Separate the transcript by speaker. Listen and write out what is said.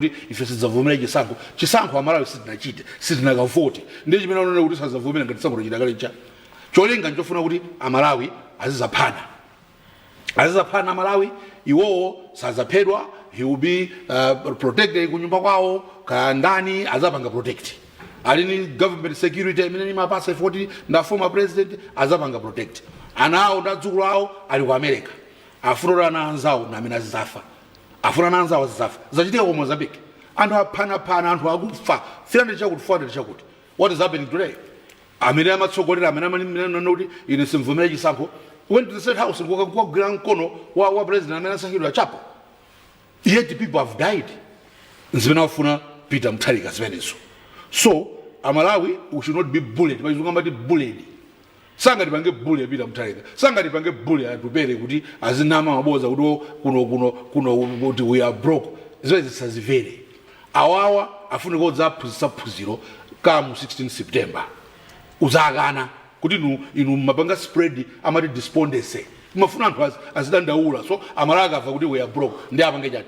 Speaker 1: Kuti ife sidzavomera chisankho. Chisankho Amalawi sitinachite, sitinakavote. Ndiye chimene anena kuti sadzavomera ngati chisankho tachita kale cha cholinga nchofuna kuti Amalawi azizaphana, azizaphana Amalawi, iwowo sadzaphedwa. He will be protected kunyumba kwawo, kaya ndani azapanga protect, ali ni government security imene imapasa ifoti nda former president, azapanga protect ana awo ndi adzukulu awo ali ku America. Afuna kuti ana anzawo na amene azizafa, afuna ana anzawo azizafa. Zachitika ku Mozambique, anthu aphanaphana, anthu akufa 300 chakuti, 400 chakuti. What is happening today? Amene amatsogolera, amene amanena kuti ine simvomera chisankho, went to the State House nkukagwira mkono wa president amene asankhidwa, Chapo, yet people have died. Zimene afuna Peter Mutharika zimenezo. So Amalawi, we should not be bullied. Pachizungu amati bullied. Sangatipange bully Peter Mutharika, sangatipange bully Atupere kuti azinama maboza kuti oh, kuno kuno kuno kuti we are broke. Zimene zisazimvere. Awawa afunika kudzaphunzitsa phunziro kamu 16 September, uzakana kuti inu mapanga spread amati despondency, mafuna anthu azidandaula. So Amalawi akamva kuti we are broke, ndi apange chani?